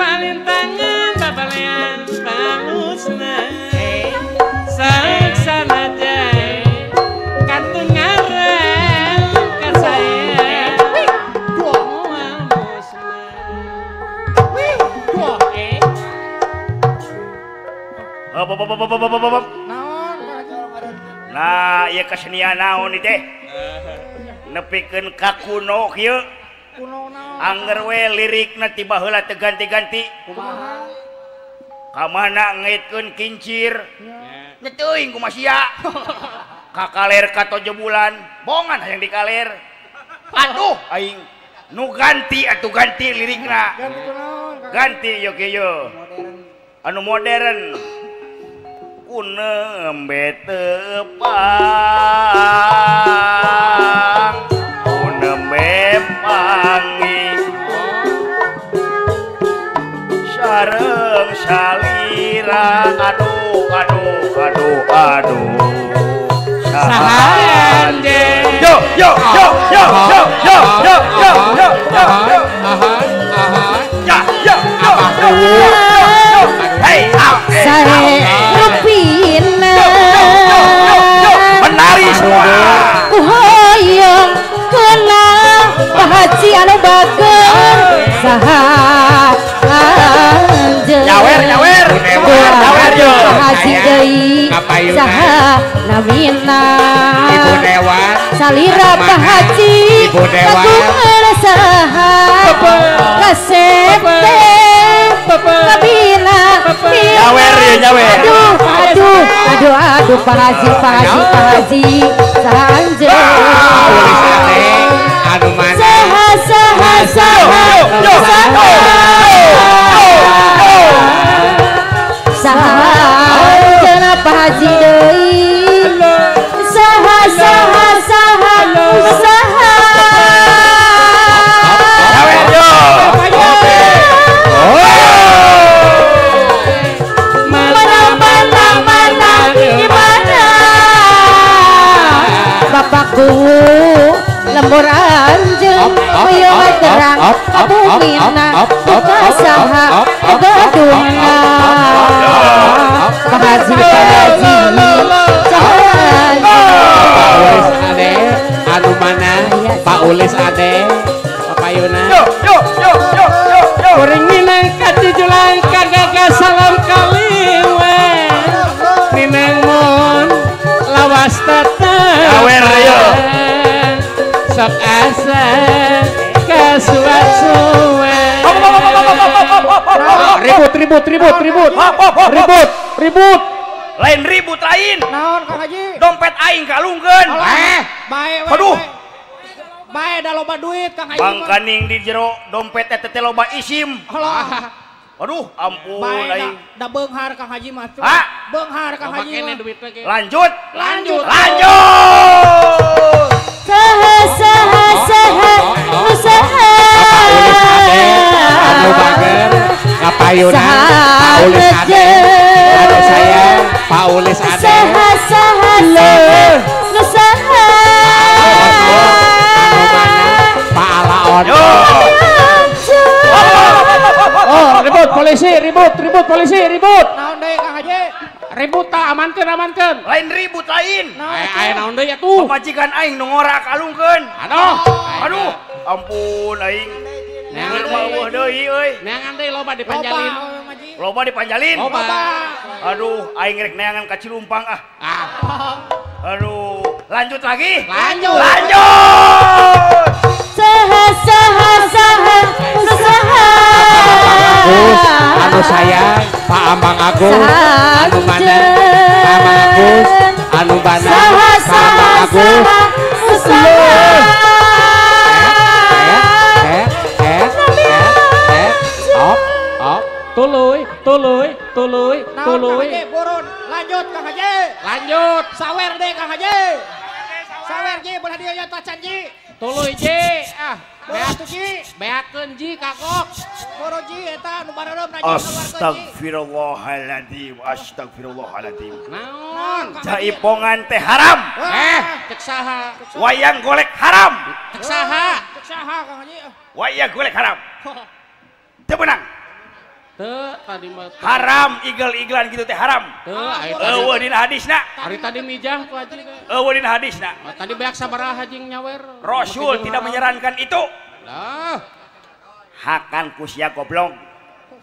Palintangan babalean palusna saksanajan kantun ngaran ka saya moal musna. Nah, ieu kesenian naon ieu teh? Nepikeun ka kuno kieu. Angger we lirikna ti baheula teu ganti-ganti. Kumaha? Ka mana ngaitkeun kincir? Nya teuing kumaha sia. Ka kaler ka tojebulan, bongan hayang dikaler. Aduh, aing nu ganti atuh ganti lirikna. Ganti yo kieu. Anu modern. Kunembe tepang, kunembe pangi, sareng salira, aduh aduh aduh aduh, sahanjeun. Yo yo yo yo yo yo yo yo yo yo yo, ya ya yo yo yo, hey ah. Rupina menari semua. Hoyong kena Pak Haji anu bager saha anjeun. Nyawer nyawer nyawer yo. Pak Haji deui saha namina. Ibu Dewan. Salira Pak Haji. Ibu Dewan. Kagungan saha. Kasep teh kabina. Nyawer ya nyawer. Aduh aduh aduh aduh Pak Haji Pak Haji Pak Haji saha anjeun. Ulis ade anu mana? Saha saha saha saha saha anjeun Pak Haji deui. Saha saha saha saha. Nyawer yo. Bapakku lembur anjeun hoyong terang kabumina buka saha gadungna. Pak Haji Pak Haji saha Pak Ulis ade anu mana? Pak Ulis ade papayuna. Yo yo yo yo yo yo. Kuring minang kajujulan kagaga salam kaliwe. Minang mun lawas tetep. Nyawer yo. Sok asa kasuat-suat. Ribut ribut ribut ribut ribut ribut. Lain ribut lain. Naon Kang Haji? Dompet aing kalungkeun. Bae we. Aduh. Bae da loba duit Kang Haji. Bangkaning di jero dompet eta teh loba isim. Aduh, ampun aing. Da beunghar Kang Haji mah. Beunghar Kang Haji. Lanjut. Lanjut. Lanjut. Saha saha saha saha. Pak Ulis ade anu bager kapayuna. Pak Ulis ade anu saya Pak Ulis ade. Saha saha saha saha. Anu mana Pak Alaon. Oh, ribut polisi, ribut, ribut polisi, ribut. Naon deui Kang Haji? Ribut ta, amankeun, amankeun. Lain ribut lain. Aya naon deui atuh? Pamajikan aing nu ngora kalungkeun. Aduh. Aduh, ampun aing. Neangan eueuh deui euy. Neangan deui loba dipanjalin. Loba dipanjalin. Loba. Aduh, aing rek neangan ka Cilumpang ah. Ah. Aduh, lanjut lagi. Lanjut. Lanjut. Saha saha saha saha. Agus, anu saya Pak Amang Agus, anu mana Pak Amang Agus, anu mana Pak Amang Agus. Op, op, tuluy, tuluy, tuluy, tuluy. Lanjut Kang Haji. Lanjut. Sawer deh Kang Haji. Sawer ji belah dieu nya tacan ji. Tuluy ji ah. Beak beakeun ji kakok. Boro ji eta nu bareureum na ji. Astagfirullahaladzim, astagfirullahaladzim. Naon? Jaipongan teh haram. Cek saha? Wayang golek haram. Cek saha? Cek saha Kang Haji? Wayang golek haram. Teu meunang. Teu tadi mah haram igel-igelan gitu teh haram. Teu eueuh dina hadisna. Ari tadi mijah ku haji. Eueuh dina hadisna. Tadi beak sabaraha haji nyawer. Rasul tidak menyarankan itu. Lah. Hakan ku sia goblok.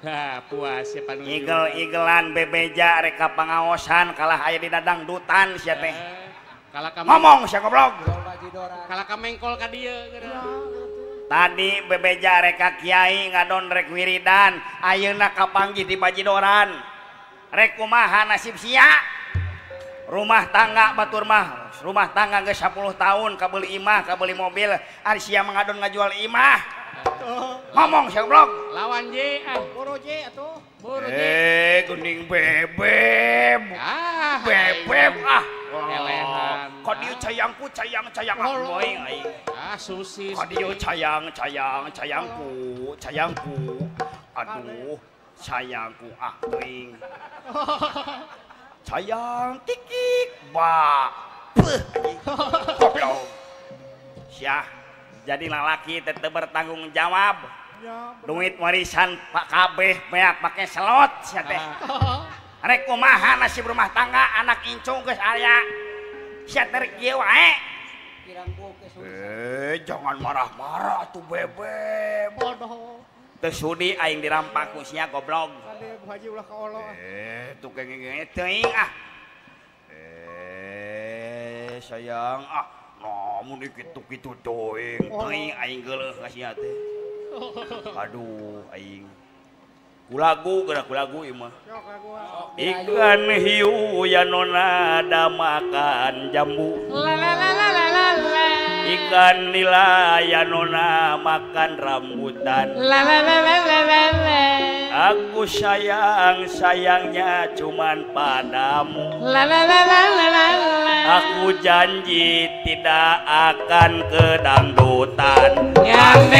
Ha, puas ya panuju. Igel-igelan bebeja rek ka pangaosan kalah aya dina dangdutan sia teh. Kalah ka ngomong sia goblok. Kalah ka mengkol ka dieu. Tadi bebeja rek ka kiai ngadon rek wiridan, ayeuna kapanggih di bajidoran. Rek kumaha nasib sia? Rumah tangga batur mah, rumah tangga geus 10 tahun kabeuli imah, kabeuli mobil, ari sia mah ngadon ngajual imah. Ngomong sia goblok. Lawan je ah. Boro je atuh. Boro je. Geuning bebeb. Ah, bebeb ah. Elehan. Ka dieu cayangku cayang cayang aing aing. Ah, susis. Ka dieu cayang cayang cayangku cayangku. Aduh, sayangku ah teuing. Cayang kikik ba. Peuh anjing. Goblok. Sia jadi lalaki tetep bertanggung jawab. Duit warisan Pak kabeh beak make selot sia teh. Rek kumaha nasib rumah tangga anak incu geus aya. Sia teh rek kieu wae. Jangan marah-marah atuh bebeb. Bodoh. Teu sudi aing dirampak ku sia goblok. Kade Bu Haji ulah kaolo. Tuh kengenge teuing ah. Sayang ah. Namun kitu-kitu teuing teuing aing geuleuh ka sia teh. Aduh aing. Kulagu geura kulagu ieu mah. Ikan hiu ya nona da makan jambu. La la la la la la. Ikan nila ya nona makan rambutan. La la la la la la. Aku sayang sayangnya cuman padamu. La la la la la la. Aku janji tidak akan ke dangdutan. Yang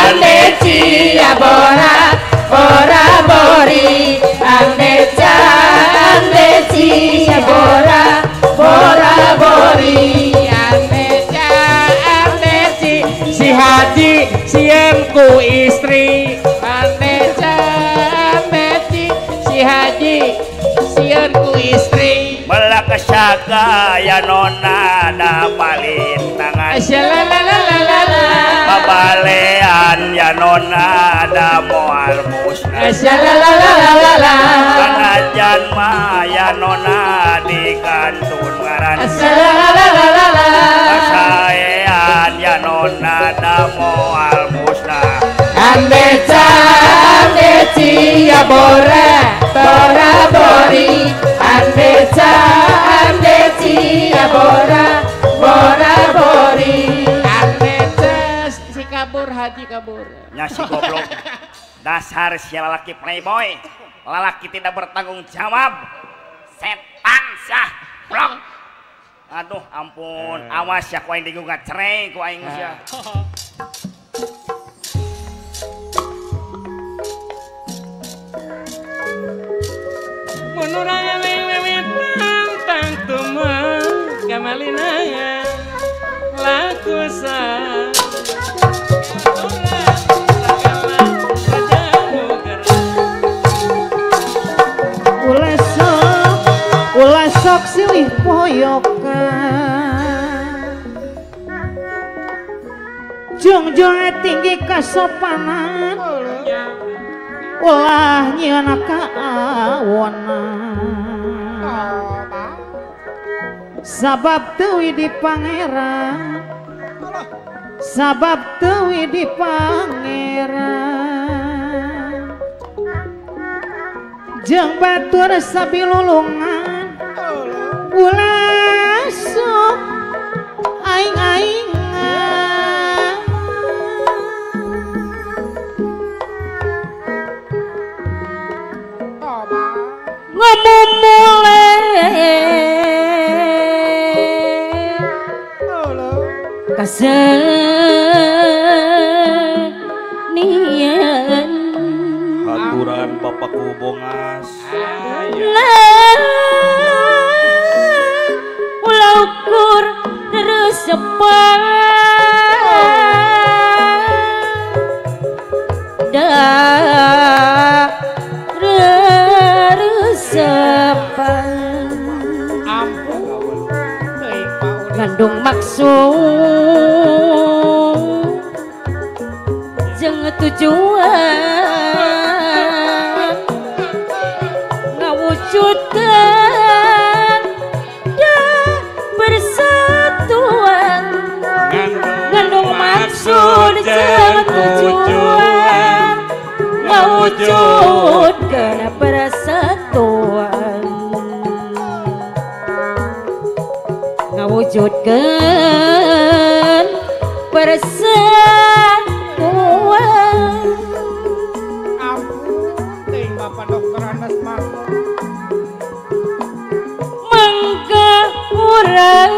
andeci ya bora bora bori. Andeca andeci ya bora bora bori. Andeca andeci si haji sieun ku istri. Andeca andeci si haji sieun ku istri. Melak saka ya nona da palintangan. Asyalalalalalala. Babalean ya nona da moal musnah. Asyalalalalalala. Sanajan mah ya nona di kantun ngaran. Asyalalalalalala. Kasaean ya nona da moal musnah. Andeca andeci ya bora bora bori. Andeca andeci ya bora bora bori. Andeca si kabur haji kabur. Nya si goblok. Dasar si lalaki playboy. Lalaki tidak bertanggung jawab. Setan sah. Blok. Aduh ampun, awas ya ku aing digugat cerai ku aing sia. Kamalinaya laku sa ulah sok silih poyokan jungjung tinggi kasopanan ulah nyieun kaawonan sabab teuwi di pangeran sabab teuwi di pangeran jeung batur sabilulungan ulah sok aing-aingan ngomumule kasenian aturan bapakku bongas ulah ukur resepan dah. Ngandung maksud jeung tujuan ngawujudkeun persatuan. Ngandung maksud jeung tujuan ngawujudkeun persatuan. Ngawujudkeun persatuan. Ampun teuing Bapak Dokter Andes mah. Mangga urang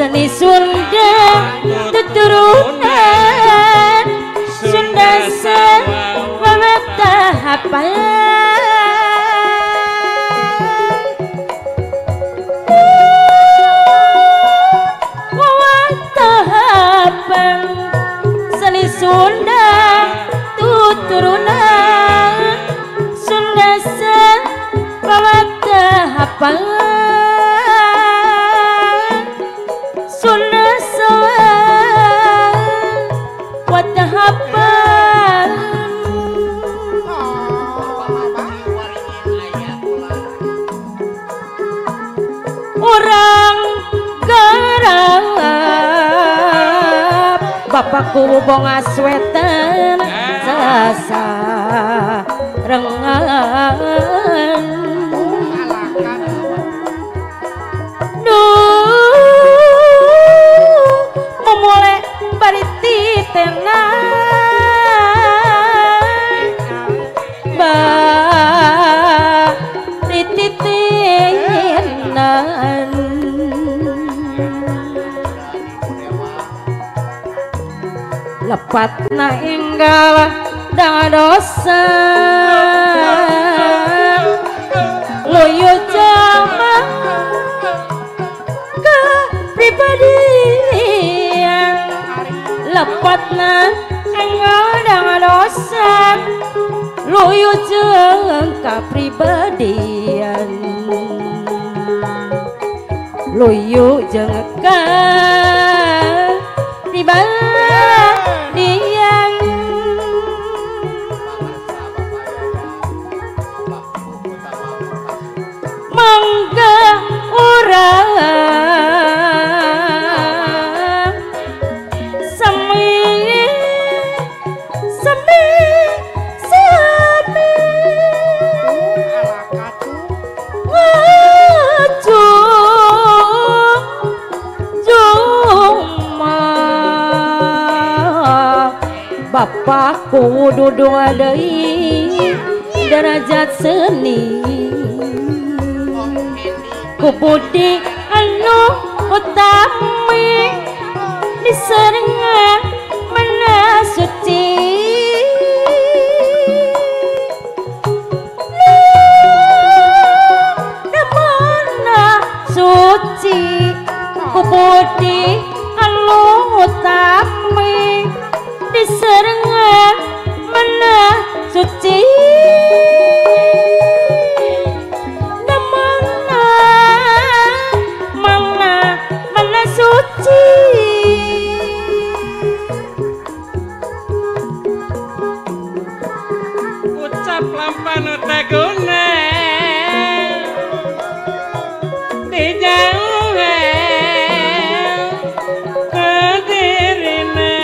seni Sunda tuturunan Sunda sawatahapan. Wawatahapan seni Sunda tuturunan Sunda sawatahapan. Sunda sawatahapan. Orang garap bapakku bongas wetan sasarengan. Memulai bari titenan bari titenan. Lepatna enggal dosa loyo jama kepribadian. Lepatna enggal dosa loyo jeung kapribadian. Loyo jeung kapribadian. Mangga urang sami sami sami ngajung juma bapakku dudung deui derajat seni ku budi anu utami diserengan mana suci. Mana suci ku budi anu utami diserengan mana suci. Suci ucap lampan tegune dijauhe kedirine.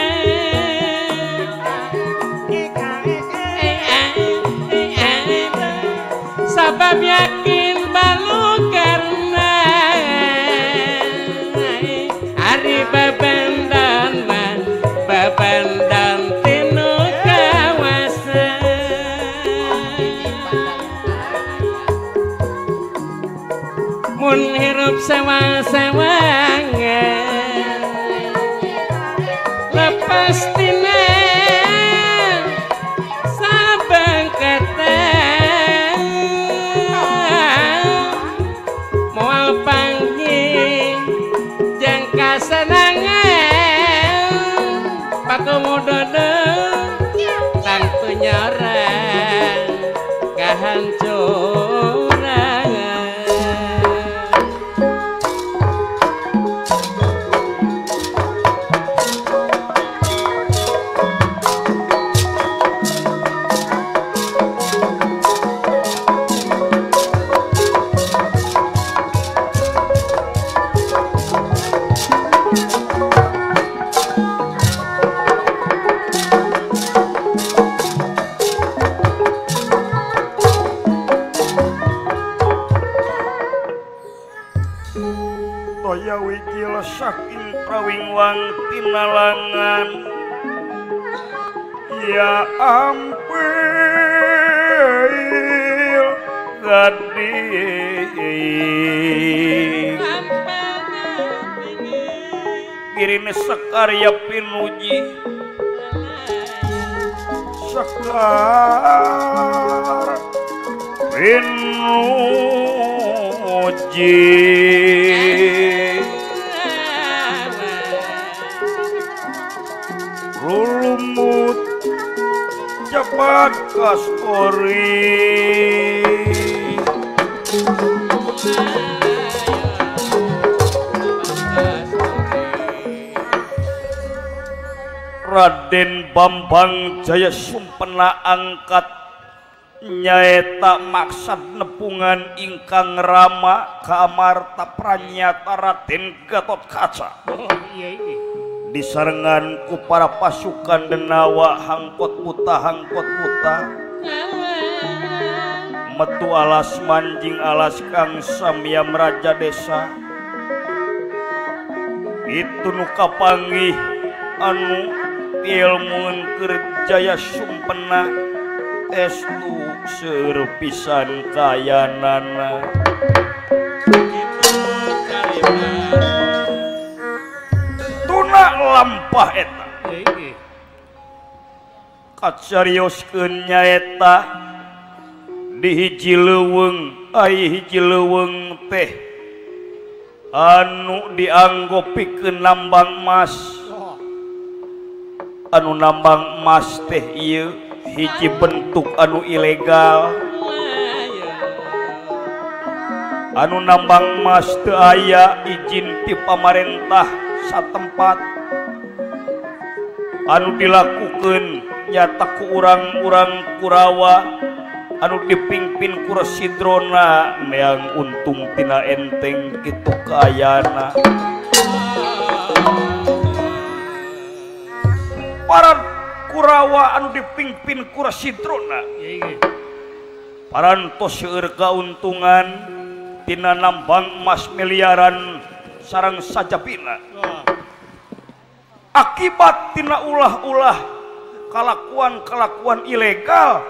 Sewang-sewangan lepas tina sabangketan moal panggih jeung kasenangan pakumu dodo tangtu nyorang kahancuran. Saking prawingwang tinalangan ya ampil gading kirime sekar ya pinuji sekar pinuji lulumut cepat kasturi Raden Bambang Jaya Sumpena angkat nyaeta maksad nepungan ingkang rama ka amarta pranyata Raden Gatotkaca. Oh, iya iya. Disarengan ku para pasukan denawa hangkot buta hangkot buta metu alas manjing alas kang samyam raja desa itu nu kapanggih anu ilmun keur Jaya Sumpena estu seueur pisan kayanana. Lampah eta kacarioskeun nyaeta di hiji leuweung ai hiji leuweung teh anu dianggo pikeun nambang emas anu nambang emas teh ieu hiji bentuk anu ilegal anu nambang emas teu aya izin ti pamarentah satempat anu dilakukan nyata ku urang-urang Kurawa anu dipimpin ku Residrona neang untung tina enteng kitu kaayana para Kurawa anu dipimpin ku Residrona parantos seueur kauntungan tina nambang emas miliaran sareng sajabina akibat tina ulah-ulah kalakuan-kalakuan ilegal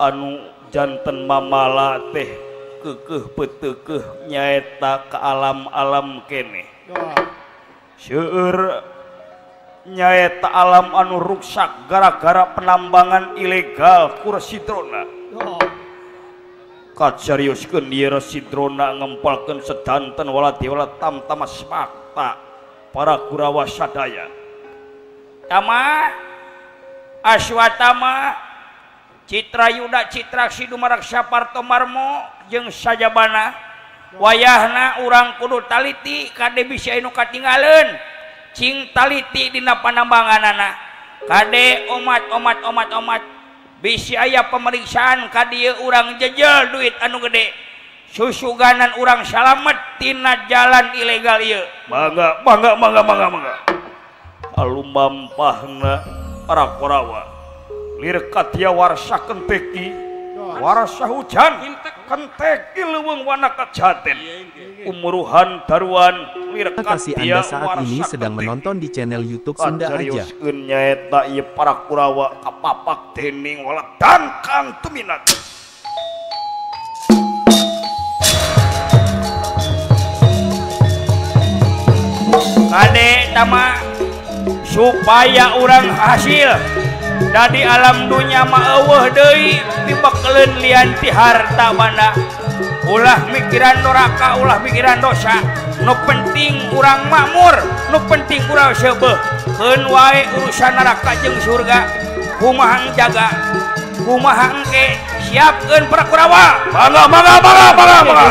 anu janten mamala teh kekeh petekeh nyaeta ke alam-alam kene seueur nyaeta alam anu ruksak gara-gara penambangan ilegal ku Residrona. Kacarioskeun ieu Residrona ngempalkeun sedanten walati wala tamtamas fakta para Kurawa sadaya. Tama Aswatama Citra Yuda Citra Sidumaraksa Partomarmo jeung sajabana wayahna urang kudu taliti kade bisa anu katinggaleun cing taliti dina panambanganana kade omat omat omat omat bisi aya pemeriksaan ka dieu urang jejel duit anu gede susuganan urang salamet tina jalan ilegal ieu. Mangga mangga mangga mangga mangga alumampahna para Kurawa lir katia warsa kenteki warsa hujan kenteki leuweung wana kajaten umuruhan daruan lir Kasih katia Anda saat ini warsa sedang kenteki menonton di channel YouTube Sunda Aja. kacarioskeun nyaeta ieu para Kurawa kapapak dening waledan kang tuminat. eta mah supaya urang hasil dari alam dunya mah eueuh deui dibekeleun lian ti harta banda. Ulah mikiran doraka, ulah mikiran dosa. Nu penting urang makmur, nu penting urang seubeuh. Keun wae urusan neraka jeung surga. Kumaha jaga, kumaha engke siapkeun para Kurawa. Mangga mangga mangga mangga mangga.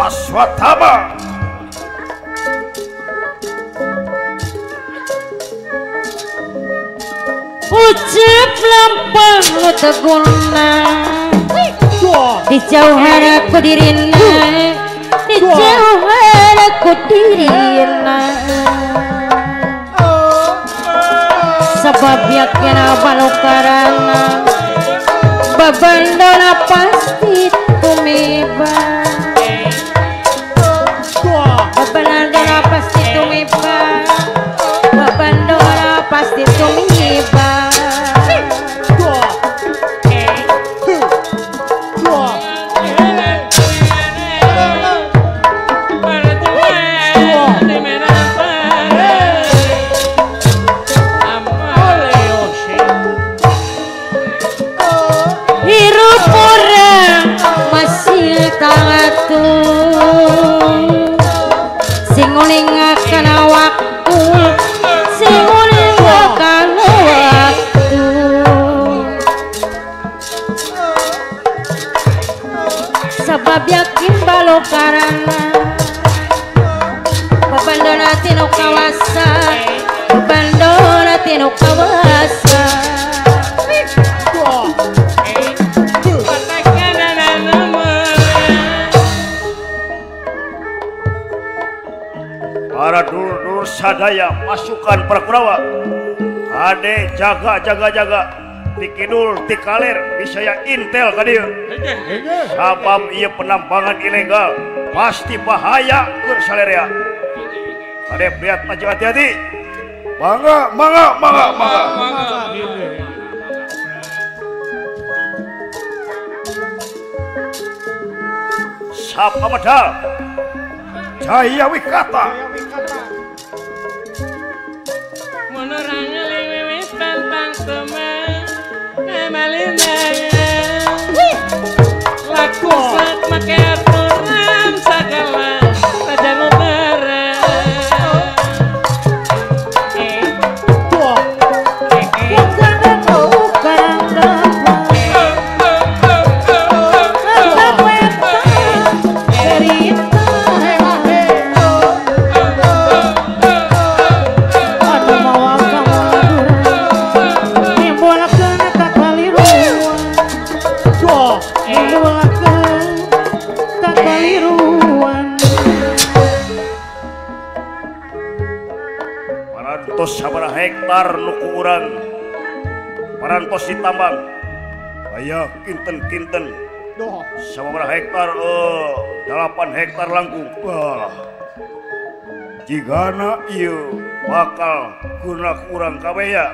Aswatama. Ucap lampang nu teu guna, dijauhan aku dirina, dijauhan aku dirina. Sebab yakin balukarana, babandona pasti tumiba. Babandona pasti tumiba, babandona pasti tumiba. Hirup orang masih tangatung, sing ulinga kana waktu, sing ulinga kana waktu. Sebab yakin balokarana, babandona tinu kawasa, babandona tinu kawasa. Para dulur-dulur sadaya pasukan para Kurawa, ade jaga jaga jaga ti kidul ti kaler bisa ya intel ka dieu. Sabab ieu penambangan ilegal pasti bahaya keur salerea. Ade priat maju hati-hati. Mangga mangga mangga mangga. Sapa medal Jaya Wikata. Laku sak make aturan sagala raja ngubara. Parantos sabaraha hektar nu ku urang parantos ditambang aya kinten-kinten sabaraha hektar 8 hektar langkung. Wah, jigana ieu bakal guna ku urang kabeh ya.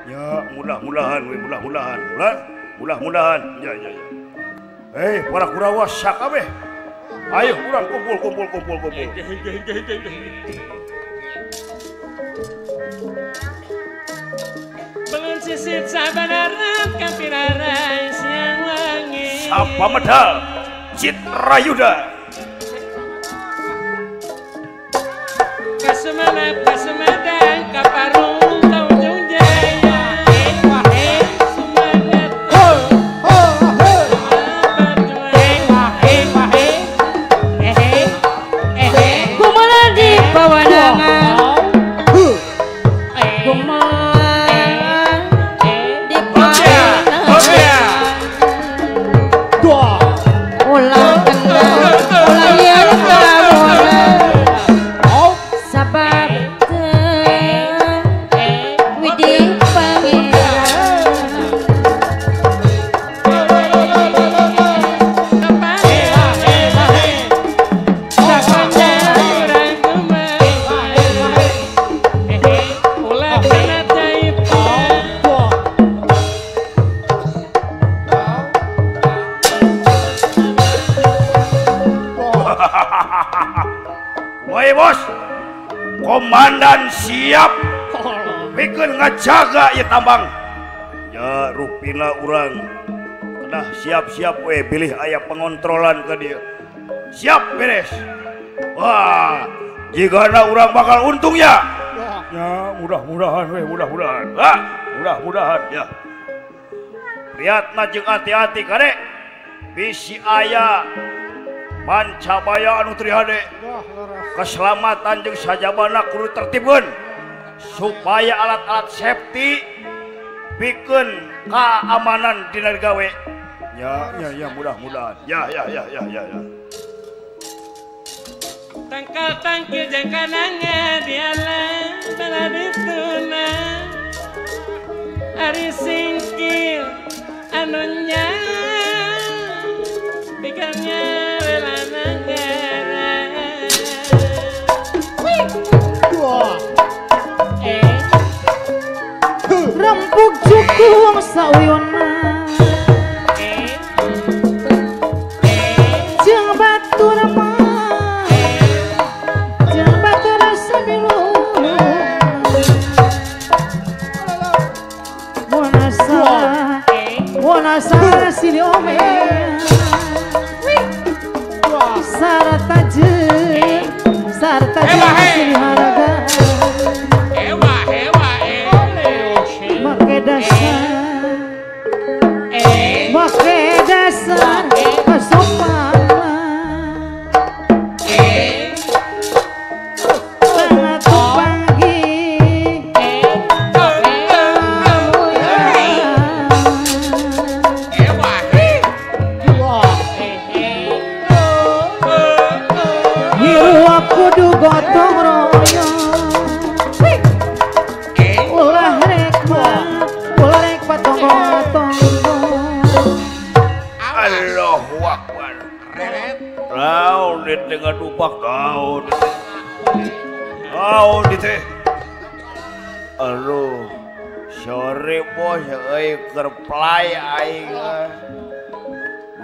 Ya mudah-mudahan we, mudah-mudahan mudah-mudahan ya ya ya. Hei para Kurawa sakabeh, ayo urang kumpul kumpul kumpul kumpul. Belum sisit sabanaran kampirarai siang wangi. Sapa medal Citrayuda. Kasumanap kasumadang kaparung kaujung jaya. Sumangat. Bae bos. Komandan siap. Pikeun ngajaga ieu tambang. Ya rupina urang kedah siap-siap we bilih aya pengontrolan ka dieu. Siap beres. Wah, jigana urang bakal untung ya. Ya, mudah-mudahan we, mudah-mudahan. Ah, mudah-mudahan ya. Priatna jeung hati-hati kade. Bisi aya pancabaya anu trihade. Keselamatan jeung sajabana kudu tertibkeun supaya alat-alat safety pikeun keamanan dina gawe. Ya, ya, ya, mudah-mudahan. Ya, ya, ya, ya, ya, ya. Tangkal tangkil jangka nanga dialah baladituna ari singkil anunya pikirnya rela nanggara. Rempuk jukung sauyona jeung batur mah jeung batur sabilulung Wonasa silih ome sarta jeung silih haraga make dasar kesopanan sangat pagi hirup kudu gotong royong ulah rek patong-tong. Allahu Akbar. Raun di tengah dupak daun. Daun di teh. Aduh, sorry bos, euy keur fly aing.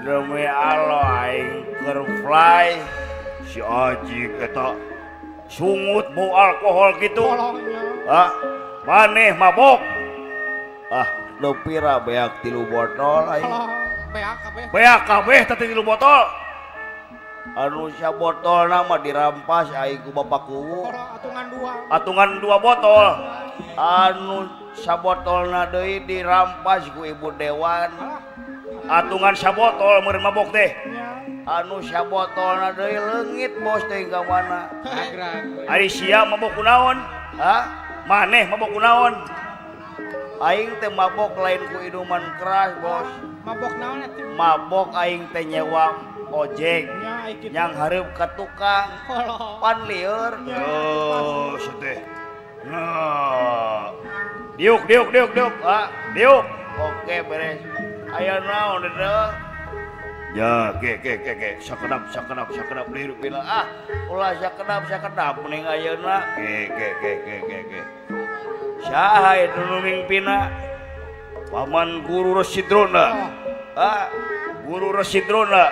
Demi Allah aing keur fly. Si Aji eta sungut bau alkohol gitu. Ah, maneh mabok. Ah, nu pira beak 3 botol aing. Beak kabeh teh 3 botol. Anu sabotolna mah dirampas aing ku bapak kuwu. Atungan 2 botol. Anu sabotolna deui dirampas ku ibu dewan. Atungan sabotol meureun mabok teh. Anu sabotolna deui leungit bos teh ka mana. Ari sia mabok kunaon? Hah? Maneh mabok kunaon? Aing teh mabok lain ku inuman keras bos. Mabok naon atuh? Mabok aing teh nyewa ojek yang hareup ka tukang pan lieur. Oh, teh. Nah. Diuk diuk diuk diuk. Ah, diuk. Oke, beres. Aya naon deui? Ya, ke ke ke ke sakedap sakedap sakedap deui rupina. Ah, ulah sakedap sakedap mending ayeuna. Ke ke ke ke ke ke. Saha itu nu mingpina? Paman Guru Residrona. Ah, Guru Residrona.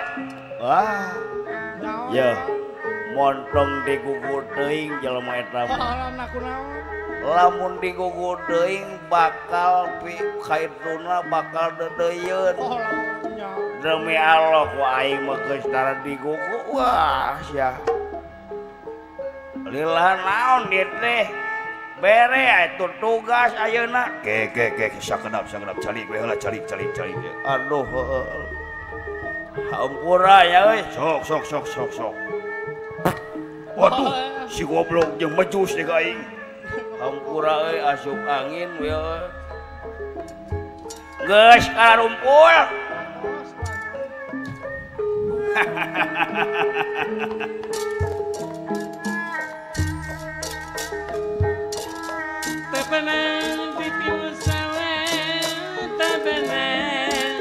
Ah. Ya. Montong digugu teuing jelema eta mah. Lamun digugu teuing bakal kaituna bakal deudeuyeun. Demi Allah ku aing mah geus tara digugu. Wah, sia. Lila naon dieu teh? Bere itu tugas ayeuna. Ke ke ke sakedap sakedap calik we heula calik calik calik. Aduh heueuh. Hampura ya euy. Sok sok sok sok sok. Waduh, si goblok jeung mejus deui ka aing. Hampura euy asup angin we. Geus kararumpul. Tabenang di pimusawe, tabenang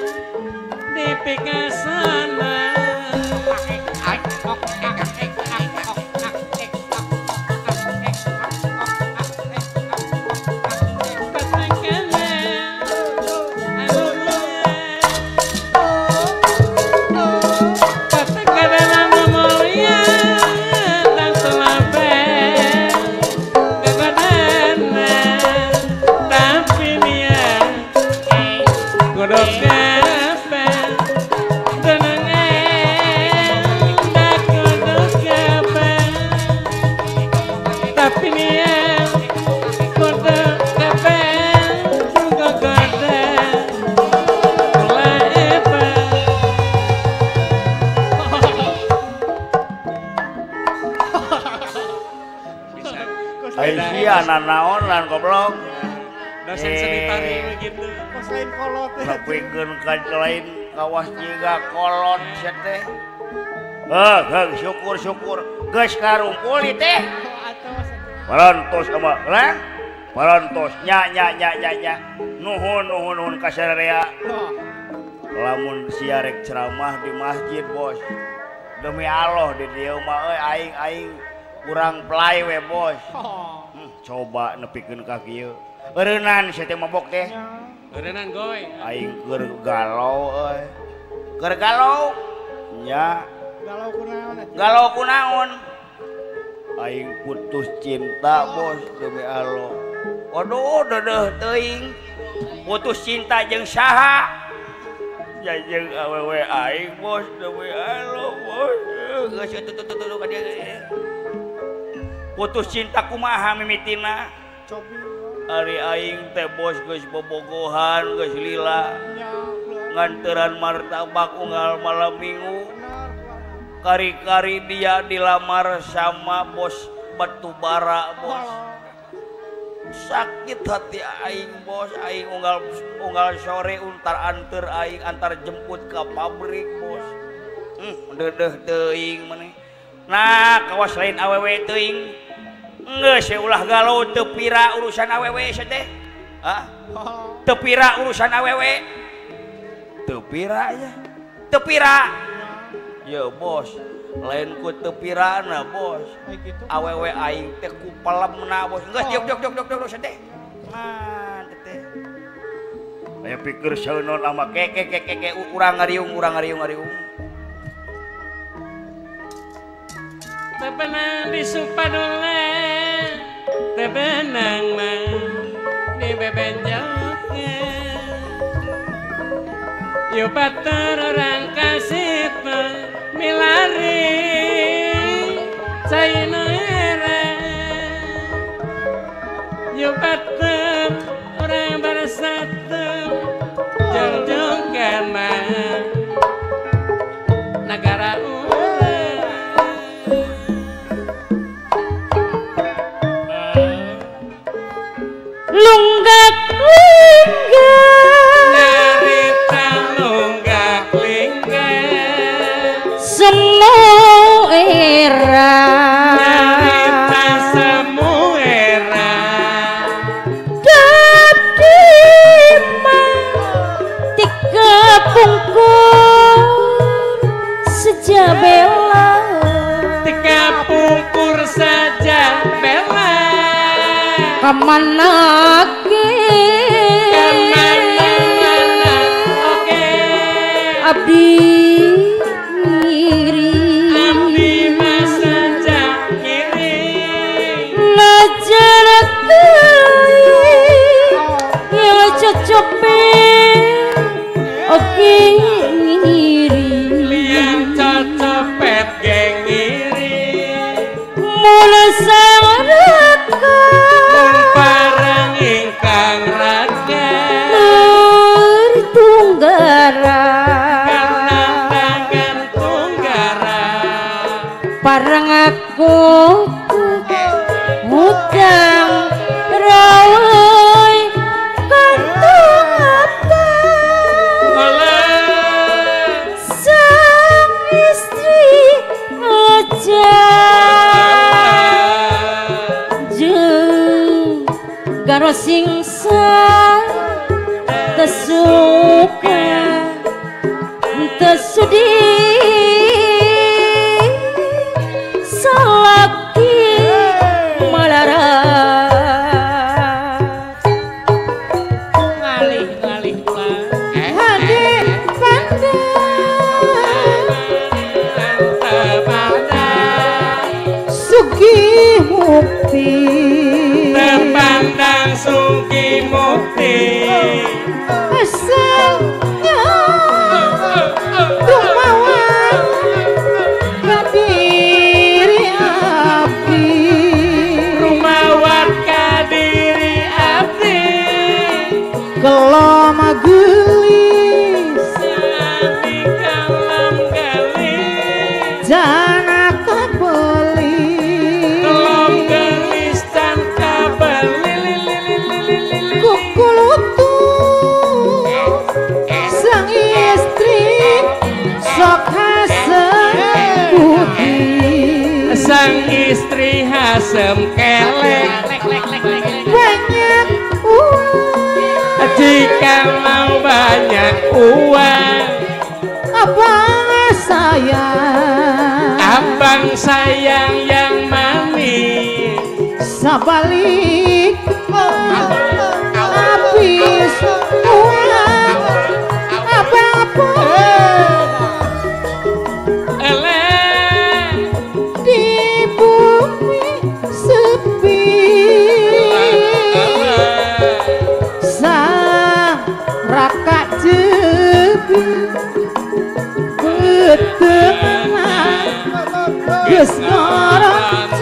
di pikasana. Patengkana anu mulia, langsung labana. Ai sia nanaonan goblok. Dosen seni tari begitu. Kos lain kolot. Nepikeun ka lain kawas jiga kolot sia teh. Heuh, syukur-syukur geus karumpul teh. Parantos ama lah. Parantos nya nya nya nya nya. Nuhun nuhun nuhun ka sararea. Lamun sia rek ceramah di masjid, bos. Demi Allah di dieu mah euy aing aing kurang play we, bos. Coba nepikeun ka kieu. Eureunnan sia teh mabok teh. Eureunnan goy. Aing keur galau euy. Keur galau nya. Galau kunaon atuh? Galau kunaon? Aing putus cinta, bos, demi Allah. Waduh, dedeuh teuing. Putus cinta jeung saha? Ya jeung awewe aing, bos, demi Allah, bos. Geus tuh tuh tuh ka dieu. Putus cinta kumaha mimitina? Cobi. Ari aing teh bos geus bobogohan, geus lila. Nganteran martabak unggal malam minggu. Kari-kari dia dilamar sama bos batu bara, bos. Sakit hati aing, bos. Aing unggal unggal sore untar anter aing antar jemput ke pabrik, bos. Dedeh teuing maneh. Nah, kawas lain awewe teuing. Geus ulah galau teu pira urusan awewe sia teh. Hah? Teu pira urusan awewe. Teu pira ya. Teu pira. Ya bos, lain ku teu pirana bos. Awewe aing teh ku pelemna bos. Geus jog jog jog jog jog teh. Man teh. Aya pikir seunon ama ke ke ke ke urang ngariung urang ngariung ngariung. Tebenang di Supadula, tebenang mah di bebenjoknya. Yo batur orang kasih milari cai nu era. Yo batur orang bersatu jong-jongkan mah negara urang. Lunggak linggak nyarita lunggak linggak semu era nyarita semu era Kadima tiga pungkur sejabela tiga pungkur sejabela kemana ke kemana mana oke abdi ngiri abdi masa ngiri najar teuing ya cocope oke ngiri liang cocopet geng ngiri mula sawaraka parang ingkang raga tunggara karena tangan tunggara parang aku hutang rawai kantung apa sang istri aja jeung garo singsa tesuka tesudi salaki malara ngalih ngalih ulah Hade pandang sugih mukti tepandang sugih mukti asalnya rumawan kadiri abdi rumawan kadiri abdi kelom gelis sami kalam gelis jana kabeli kelom gelis tan Sang istri hasem kelek banyak uang. Jika mau banyak uang, abang sayang, abang sayang yang manis. Sabalik habis uang apa-apa di bumi sepi. Sang raka jebi betengan geus ngoroncong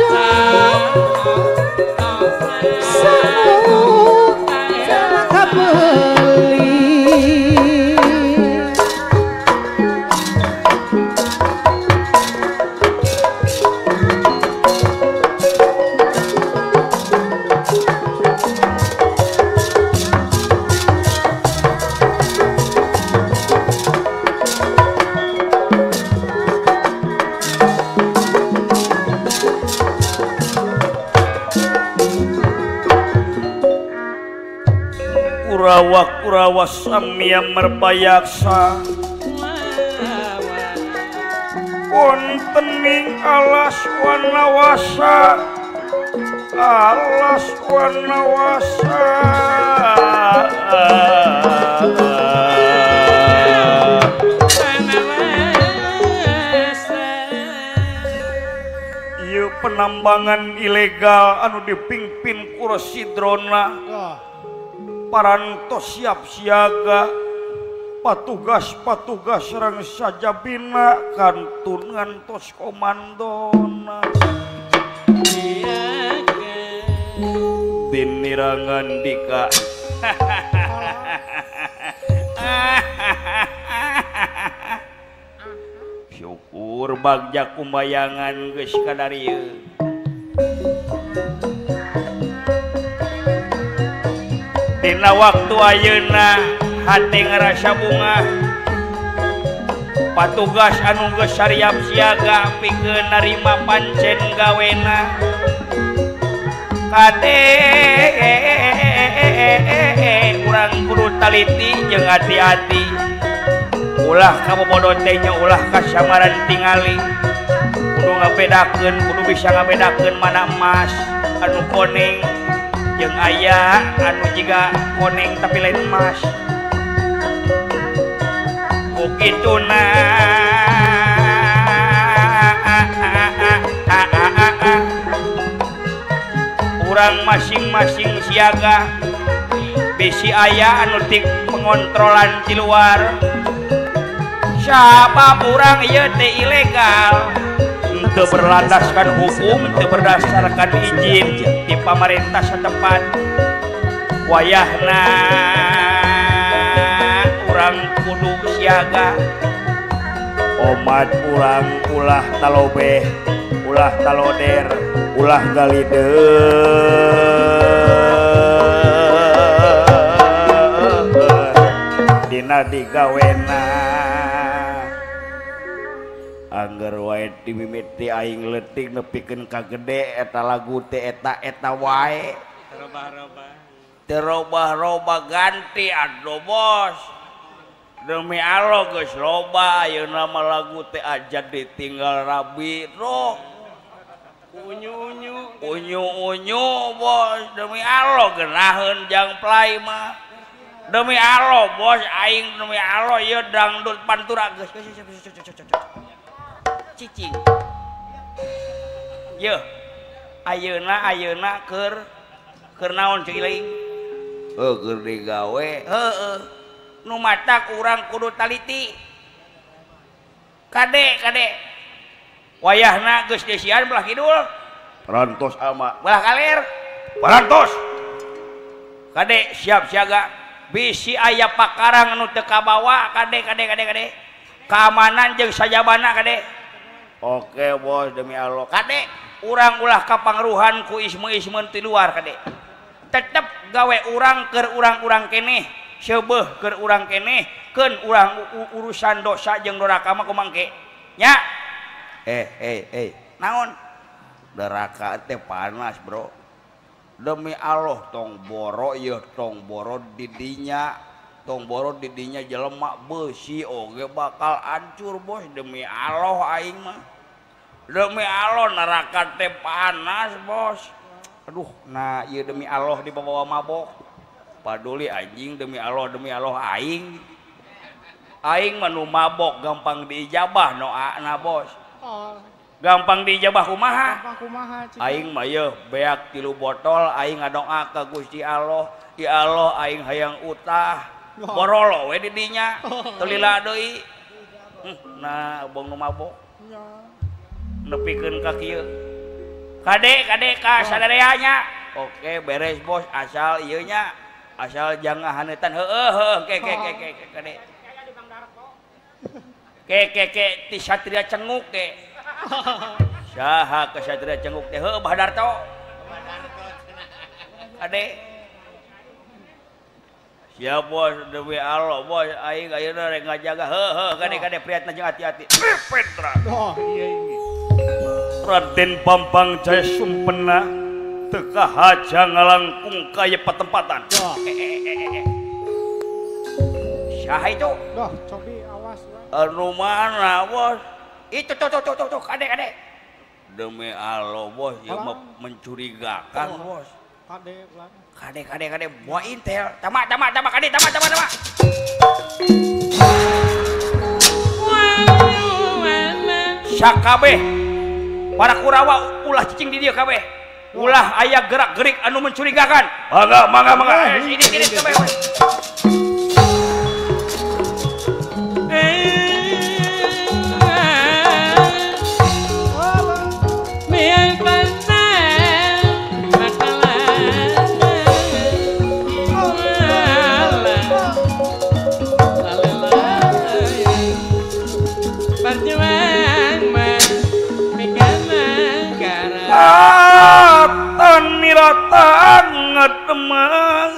sanu kabeli. Kurawa-kurawa samya merbayaksa wontening alas wanawasa, alas wanawasa. Ieu penambangan ilegal anu dipimpin ku Residrona parantos siap siaga, patugas-patugas sareng sajabina kantun ngantos komandona. Dinirangan dika syukur bagja kumbayangan geus kadarieu. Dina waktu ayeuna hati ngerasa bunga, patugas anu geus sariap siaga pikeun narima pancen gawena. Kade urang kudu taliti jeung hati-hati, ulah kabobodo teh nya ulah kasamaran tingali. Kudu ngabedakeun, kudu bisa ngabedakeun mana emas anu koneng jeung aya anu jiga koneng tapi lain emas. Ku kituna urang masing-masing siaga, bisi aya anu tik pengontrolan di luar. Siapa urang ieu teh ilegal, teu berlandaskan hukum, teu berdasarkan izin di pamarentah setempat. Wayahna urang kudu siaga, omat urang ulah talobeh, ulah taloder, ulah galider dina digawena. Angger wae dimimiti aing leutik nepikeun ka gede eta lagu teh eta eta wae. Terobah-robah. Terobah-robah ganti aduh bos. Demi Allah geus loba ayeuna mah lagu teh aja ditinggal rabi roh. Unyu-unyu. Unyu-unyu bos, demi Allah geunaheun jang play mah. Demi Allah bos aing demi Allah ieu dangdut pantura geus. Cicing. Yeuh. Ayeuna ayeuna keur keur naon ceu iling? Heuh keur digawe. Heueuh. Nu matak urang kudu taliti. Kade kade. Wayahna geus desian belah kidul. Parantos ama. Belah kaler. Parantos. Kade siap siaga. Bisi aya pakarang nu teu kabawa kade kade kade kade. Keamanan jeung sajabana kade. Oke bos demi Allah kade urang ulah kapangaruhan ku isme-isme ti luar kade. Tetep gawe urang keur urang-urang keneh, seubeuh keur urang keneh, keun urang urusan dosa jeung doraka mah kumangke. Nya. Naon? Neraka teh panas bro. Demi Allah tong boro ieu tong boro didinya, tong boro didinya jelema beusi oge bakal hancur bos demi Allah aing mah. Demi Allah neraka teh panas bos. Aduh, nah ieu demi Allah dibawa mabok. Paduli anjing demi Allah aing. Aing mah nu mabok gampang diijabah doana bos. Gampang diijabah kumaha? Aing mah yeuh beak 3 botol aing ngadoa ka Gusti Allah, ya Allah aing hayang utah. Borolo we di dinya, teu lila deui. Nah, bong nu mabok. Nepikeun ka kieu. Kade kade ka sadarea nya. Oke, beres bos, asal ieu nya. Asal jangan haneutan heueuh heueuh ke ke ke ke kade. Ke ke ke ti Satria Cenguk ke. Saha ke Satria Cenguk teh heueuh Badarto. Kade. Siap bos demi Allah bos aing ayeuna rek ngajaga heueuh kade kade priatna jeung hati-hati. Petra. Oh iya iya. Raden Bambang Jaya Sumpena teu kahaja ngalangkung ka ieu patempatan. Saha itu? Doh, cobi awas. Anu mana bos? Itu tuh tuh tuh tuh tuh kade kade. Demi Allah bos, ieu mah mencurigakan bos. Kade ulah. Kade kade kade buah intel. Tama tama tama kade tama tama tama. Sakabeh para Kurawa ulah cicing di dieu kabeh. Ulah aya gerak-gerik anu mencurigakan. Mangga mangga mangga. Sini sini kabeh. Teman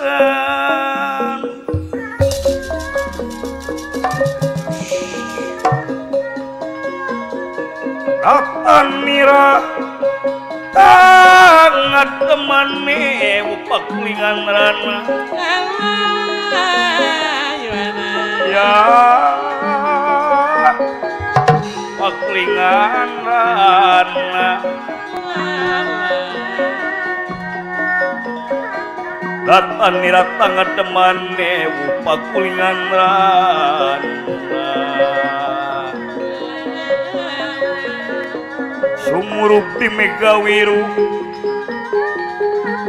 ratan nira tangan teman mewu pakulingan rana ya pakulingan rana ratan nira tangan teman mewu pakulingan rana sumurup di Megawiru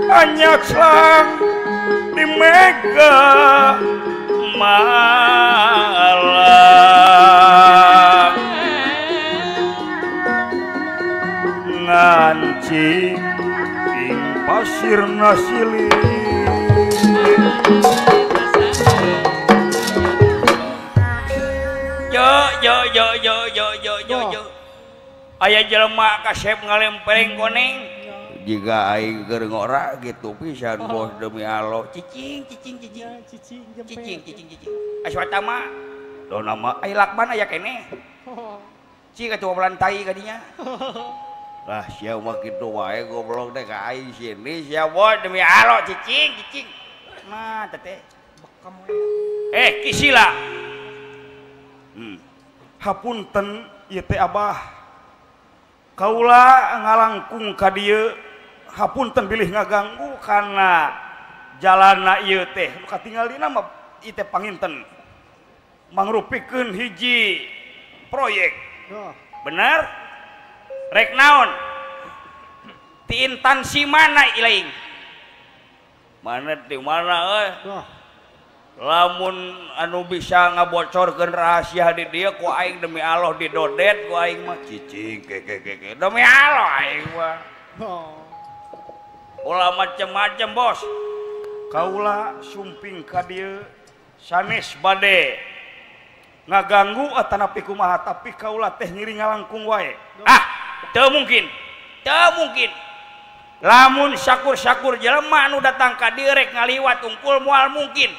anyak selang di Mega Malang nganci ing pasir nasili. Yo yo yo yo yo yo yo yo. Aya jelema kasep ngalempeng koneng. Jika aing keur ngora gitu pisan bos demi Allah. Cicing cicing cicing cicing cicing cicing cicing. Aswatama do nama ai lakban aya keneh. Cik atuh belan tai ka dinya. Lah sia mah kitu wae goblok teh ka aing sini sia bos demi Allah cicing cicing. Nah teteh bekem we. Kisila. Hapunten ieu teh abah. Kaula ngalangkung ka dieu hapunten bilih ngaganggu kana jalana ieu teh nu katingalina mah ieu teh panginten mangrupikeun hiji proyek. Bener? Rek naon? Ti intansi mana ilaing? Mana di mana euy? Lamun anu bisa ngabocorkeun rahasia di dieu ku aing demi Allah didodet ku aing mah cicing ke ke ke demi Allah aing mah. Ulah macem-macem bos. Kaula sumping ka dieu sanes bade ngaganggu atanapi kumaha tapi kaula teh ngiring ngalangkung wae. Ah, teu mungkin. Teu mungkin. Lamun sakur-sakur jelema anu datang ka dieu rek ngaliwat unggul moal mungkin.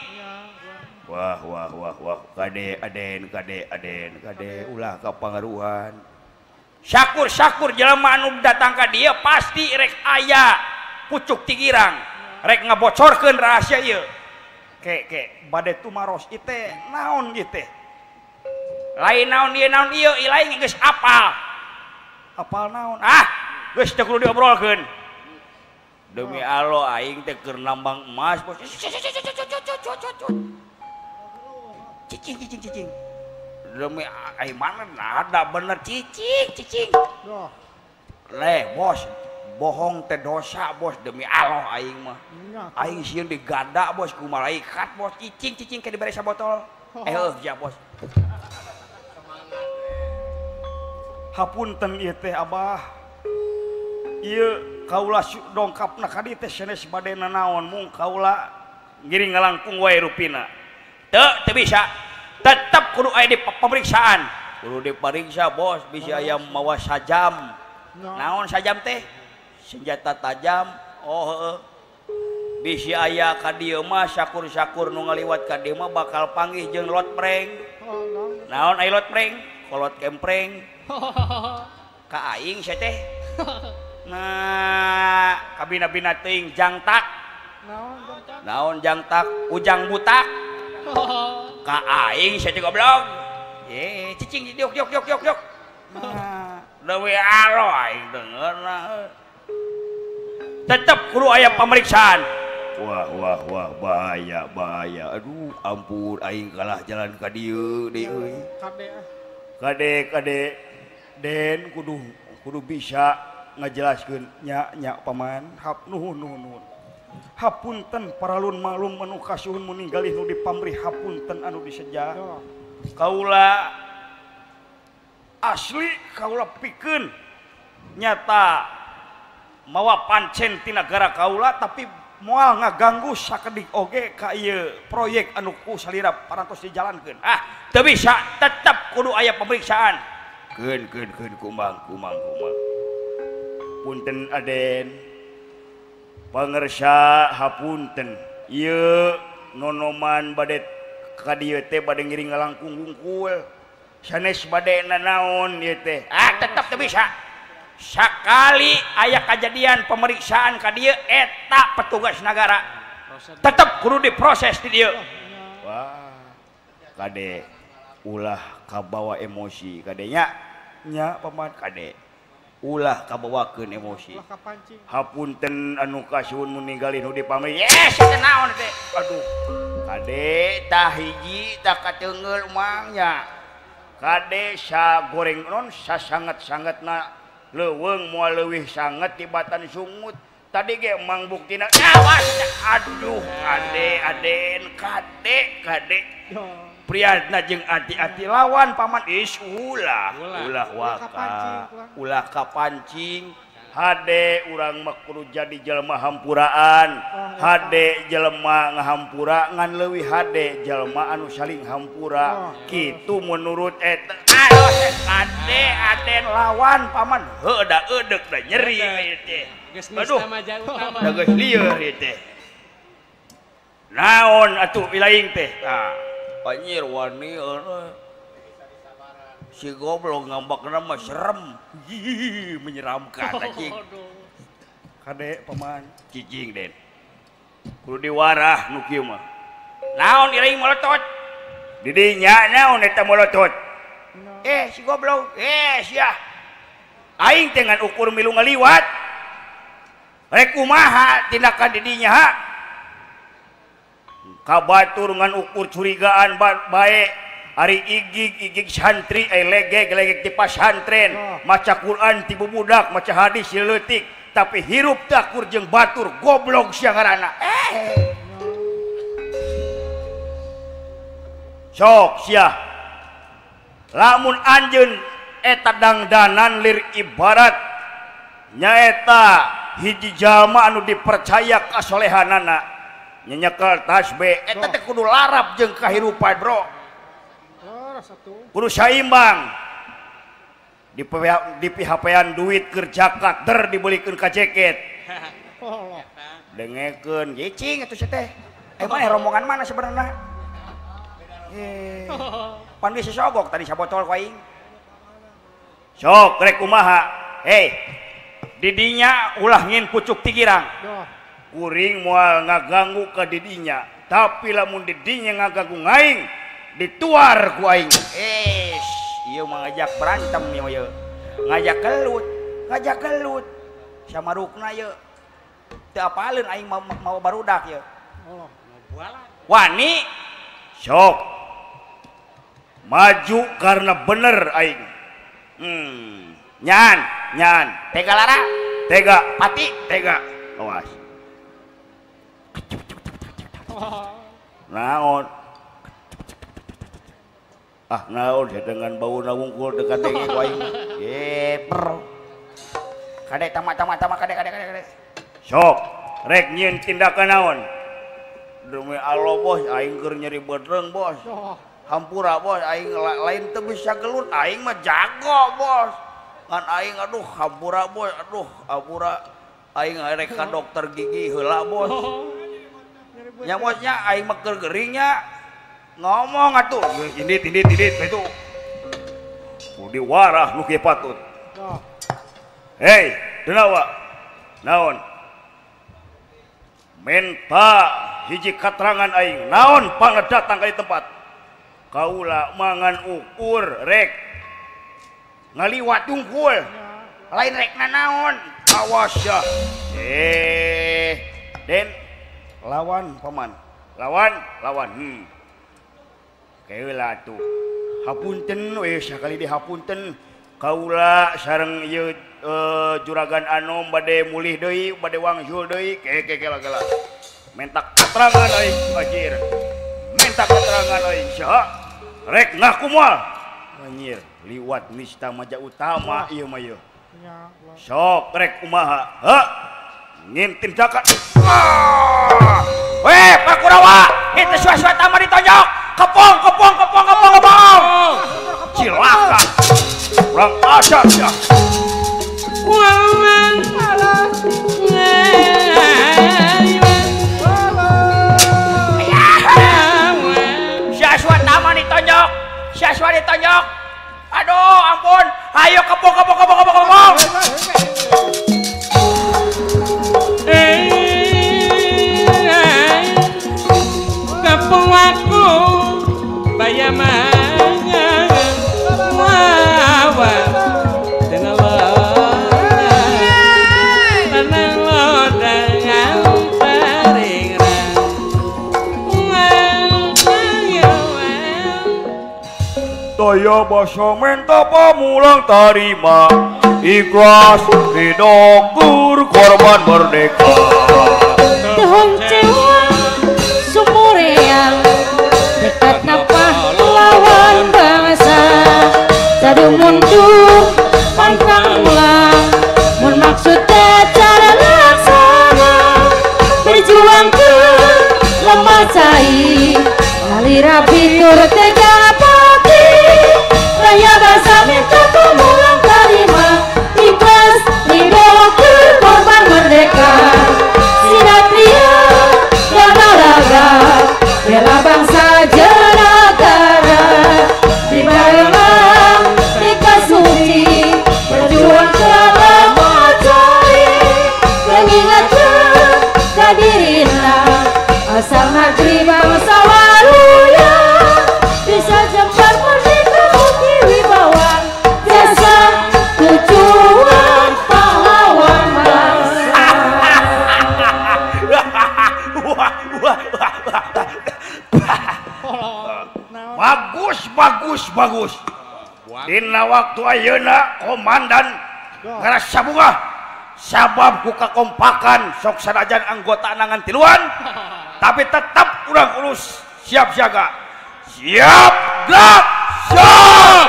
Wah wah wah wah kade aden kade aden kade ulah kapangaruhan. Syakur-syakur jelema anu datang ka dieu pasti rek aya pucuk tigirang, rek ngabocorkeun rahasia ieu. Ke ke bade tumaros ieu teh naon ieu teh? Lain naon ieu lain geus apal. Apal naon? Ah, geus teu kudu diobrolkeun. Demi Allah aing teh keur nambang emas bos. Cicing cicing cicing. Demi aing mana ada bener cicing cicing. Leh bos, bohong teh dosa bos, demi Allah aing mah. Aing sieun digada bos ku malaikat bos, cicing cicing ke dibere sabotol. Eh heuh ja bos. Hapunten ieu teh abah. Ieu kaula dongkapna ka dieu teh sanes bade nanaon mung kaula ngiring ngalangkung wae rupina. Teu teu bisa. Tetep kudu aya di pemeriksaan. Kudu diperiksa bos, bisa aya mawa sajam. Naon sajam teh? Senjata tajam. Oh heeh. Bisi aya ka dieu mah sakur-sakur nu ngaliwat ka dieu mah bakal panggih jeung lot preng. Naon aya lot preng? Kolot kempreng. Ka aing sia teh. Nah, kabina-bina teuing jangtak. Naon jangtak? Ujang butak. Ka aing sia teh goblok. Ye, cicing diok yok yok yok yok. Nah, deui alo aing deungeurna. Tetep kudu aya pemeriksaan. Wah wah wah bahaya bahaya. Aduh ampun aing kalah jalan ka dieu deui euy. Kade kade den kudu kudu bisa ngajelaskeun nya nya paman. Hap nuhun nuhun nuhun. Hapunten paralun malum anu kasuhun meninggalih nu dipamrih hapunten anu diseja. Kaula asli kaula pikeun nyata mawa pancen ti nagara kaula tapi moal ngaganggu sakedik oge ka ieu proyek anu ku salira parantos dijalankeun. Ah, teu bisa, tetep kudu aya pemeriksaan. Keun keun keun kumang kumang kumang. Punten aden. Pangersa hapunten ieu nonoman bade ka dieu teh bade ngiring ngalangkung hungkul. Sanes bade nanaon ieu teh. Ah, tetep teu bisa. Sakali aya kajadian pemeriksaan ka dieu eta petugas nagara. Tetep kudu diproses di dieu. Wah. Kade ulah kabawa emosi kadenya nya paman kade. Ulah kabawakeun emosi. Hapunten anu kasuhun mun ninggalin nu dipamrih. Yes, teh naon teh? Aduh. Kade tah hiji tah kateunggeul mang nya. Kade sa goreng non sasanget-sangetna leuweung moal leuwih sanget tibatan sungut. Tadi ge mang buktina awas. Aduh, kade aden kade kade. Priatna jeung ati-ati lawan paman is ulah ulah waka ulah kapancing. Hade urang mah kudu jadi jelema hampuraan. Hade jelema ngahampura ngan leuwih hade jelema anu saling hampura. Kitu menurut eta. Ade aden lawan paman heuh da eudek da nyeri ieu teh. Aduh, da geus lieur ieu teh. Naon atuh ilaing teh? Tah, anjir wani eueuh. Si goblok ngambakna mah serem. Menyeramkan anjing. Kade paman cicing den. Kudu diwarah nu kieu mah. Naon ilaing molotot? Di dinya naon eta molotot? Eh si goblok, eh sia. Aing teh ngan ukur milu ngaliwat. Rek kumaha tindakan di dinya ha? Kabatur ngan ukur curigaan bae. Ari igig-igig santri, ai legeg-legeg ti pasantren, maca Quran ti bubudak, maca hadis si leutik, tapi hirup takur jeung batur goblok sia ngaranna. Eh. Sok sia. Lamun anjeun eta dangdanan lir ibarat nyaeta hiji jalma anu dipercaya kasolehanana, nyekel tasbih eta teh kudu larap jeung kahirupan, bro. Kudu saimbang. Di PHP-an duit keur zakat der dibelikeun ka jaket. Dengekeun cicing atuh sia teh. Eh mana rombongan mana sebenarnya? Eh, pan geus sogok tadi sabotol ku aing. Sok rek kumaha? Hei, didinya ulah ngin pucuk tigirang. Kuring moal ngaganggu ka didinya, tapi lamun didinya ngaganggu aing, dituar ku aing. Ieu mah ngajak berantem ieu. Ngajak gelut, ngajak gelut. Samarukna ieu. Teu apaleun aing mau barudak ieu. Wani sok maju karena bener aing. Nyan, nyan, tega lara, tega, pati, tega. Awas. Naon? Ah, naon dengan bau wungkul dekat denge ku aing. Per. Kade tama tama tama kade kade kade kade. Sok, rek nyieun tindakan naon? Demi Allah bos, aing keur nyeri bedreng bos. Hampura bos, aing lain teu bisa gelut, aing mah jago bos. Ngan aing aduh hampura bos, aduh hampura aing rek ka dokter gigi heula bos. Nya bosnya aing mah keur geuringnya ngomong atuh indit indit indit itu. Budi warah nu kieu patut. Hei, denawa. Naon? Menta hiji katerangan aing, naon pangadatang ka tempat. Kaula mangan ukur rek ngaliwat tungkul lain rek nanaon awas ya den lawan paman lawan lawan keula tuh hapunten we sakali di hapunten kaula sareng ieu juragan anom bade mulih deui bade wangsul deui ke ke kela kela mentak keterangan aing anjir. Minta keterangan aing saha rek ngaku moal anjir liwat nista maja utama ieu mah ieu sok rek kumaha ha ngin tindakan weh Pak Kurawa itu sua-sua tama ditonjok kepong kepong kepong kepong kepong cilaka kurang ajar ya. Ditonjok, Syaswa ditonjok. Aduh, ampun. Ayo kepung, kepung, kepung, kepung, kepung. Kepung aku bayamangan wawa dengan tenang lodangan paringrang. Daya basa menta pamulang tarima ikhlas ridokur korban merdeka. Tuhung cewang sumureang dekat pahlawan bangsa jadu mundur pantang ulang mun maksudnya cara laksana berjuang ke lemah cai nalira bitur tega raya bangsa minta pemulang terima ikhlas ridho ke korban merdeka sinatria raga bela bangsa jenagara di barang tika suci berjuang selama cai mengingatkan kadirina asal negeri bangsa waluya bisa jembar merdeka wibawa jasa tujuan pahlawan bangsa. Bagus bagus bagus. Dina waktu ayeuna komandan ngarasa bunga sabab ku kakompakan sok sanajan anggota nangan tiluan tapi tetap urang urus siap siaga siap gerak siap.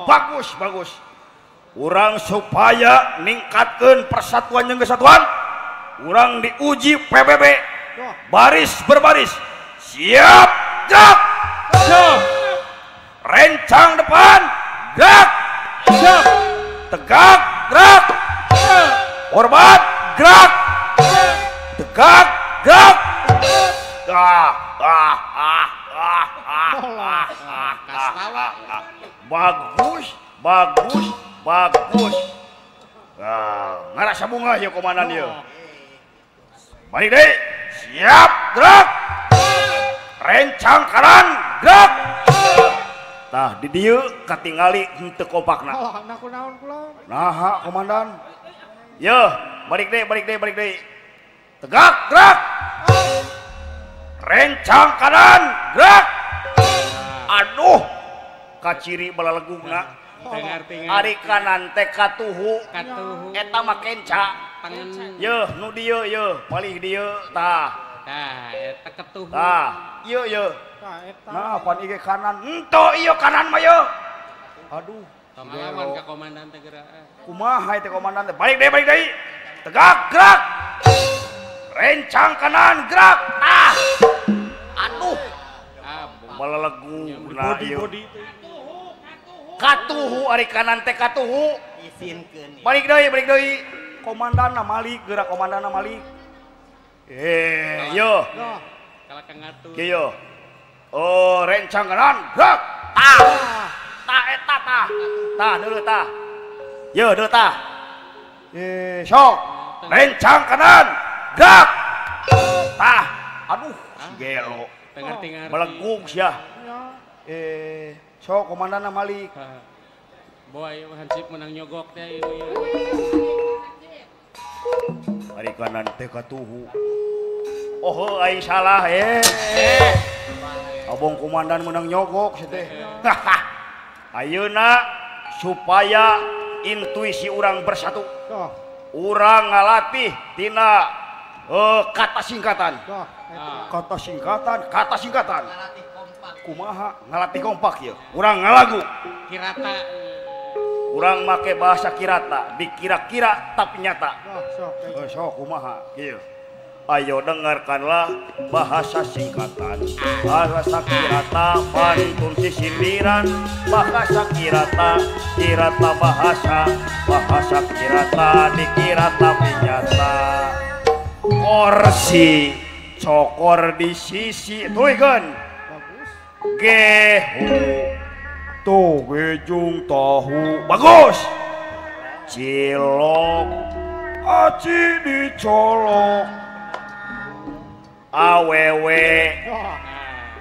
Bagus bagus. Urang supaya ningkatkeun persatuan jeung kesatuan urang diuji PBB baris berbaris siap gerak siap rencang depan gerak siap tegak gerak hormat gerak tegak gerak ah ah ah ah ah. ah, ah. Bagus, bagus, bagus. Ah, ngarasa bunga ieu komandan ieu. Balik deui. Siap, gerak. Rencang kanan, gerak. Tah di dieu katingali henteu kompakna. Oh, nah kunaon kula? Naha komandan. Yeuh, balik deui, balik deui, balik deui. Tegak, gerak. Rencang kanan, gerak. Aduh, kaciri balalegungna. Ari kanan teh katuhu, eta mah kenca. Yeuh, nu dieu yeuh, palih dieu tah. Tah, eta ketuhu. Tah, ieu yeuh. Tah eta. Nah, pan ieu kanan. Henteu ieu kanan mah yeuh. Aduh, tong ngalawan ka komandan teh geura. Kumaha teh komandan teh? Balik deui, balik deui. Tegak, gerak. Rencang kanan, gerak. Tah. Aduh. Balalegungna ieu. Katuhu ari kanan teh katuhu. Isinkeun. Balik deui, balik deui. Komandanna malik, geura komandanna malik. Yo. Kalah ka ngatur. Kieu. Oh, rencang kanan, gerak. Tah. Tah eta tah. Tah deuleu tah. Yo deuleu tah. Sok. Rencang kanan, gerak. Tah. Aduh, gelo. Melegung sia. Sok komandanna malik. Boy, hansip menang nyogok teh ieu. Ari kanan teh katuhu. Oh, aing salah Abong komandan menang nyogok sia teh. Ayeuna supaya intuisi urang bersatu. Urang ngalatih tina kata singkatan. Kata singkatan, kata singkatan. Kumaha ngalatih kompak ieu. Urang ngalagu kirata. Urang make bahasa kirata, dikira-kira tapi nyata. Sok kumaha kieu. Ayo dengarkanlah bahasa singkatan, bahasa kirata, pantun sisindiran, bahasa kirata, kirata bahasa, bahasa kirata, dikira tapi nyata. Korsi cokor di sisi, tuluykeun. Gehu tuh gejung tahu, bagus. Cilok aci dicolok. Awewe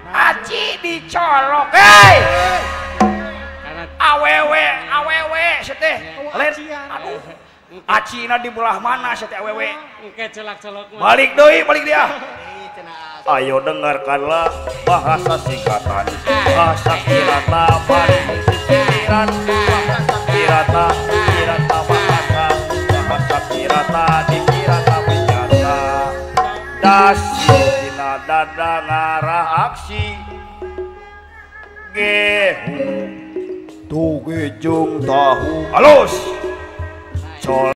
aci dicolok. Hei, awewe awewe seteh lain. Aduh, acina di belah mana seteh awewe? Balik deui, balik dia. Ayo dengarkanlah bahasa singkatan, bahasa kirata, pantun sisindiran, bahasa kirata, kirata bahasa, bahasa kirata dikira tapi nyata. Dasi dina dada ngarah aksi. Gehu tugejung tahu halus. Col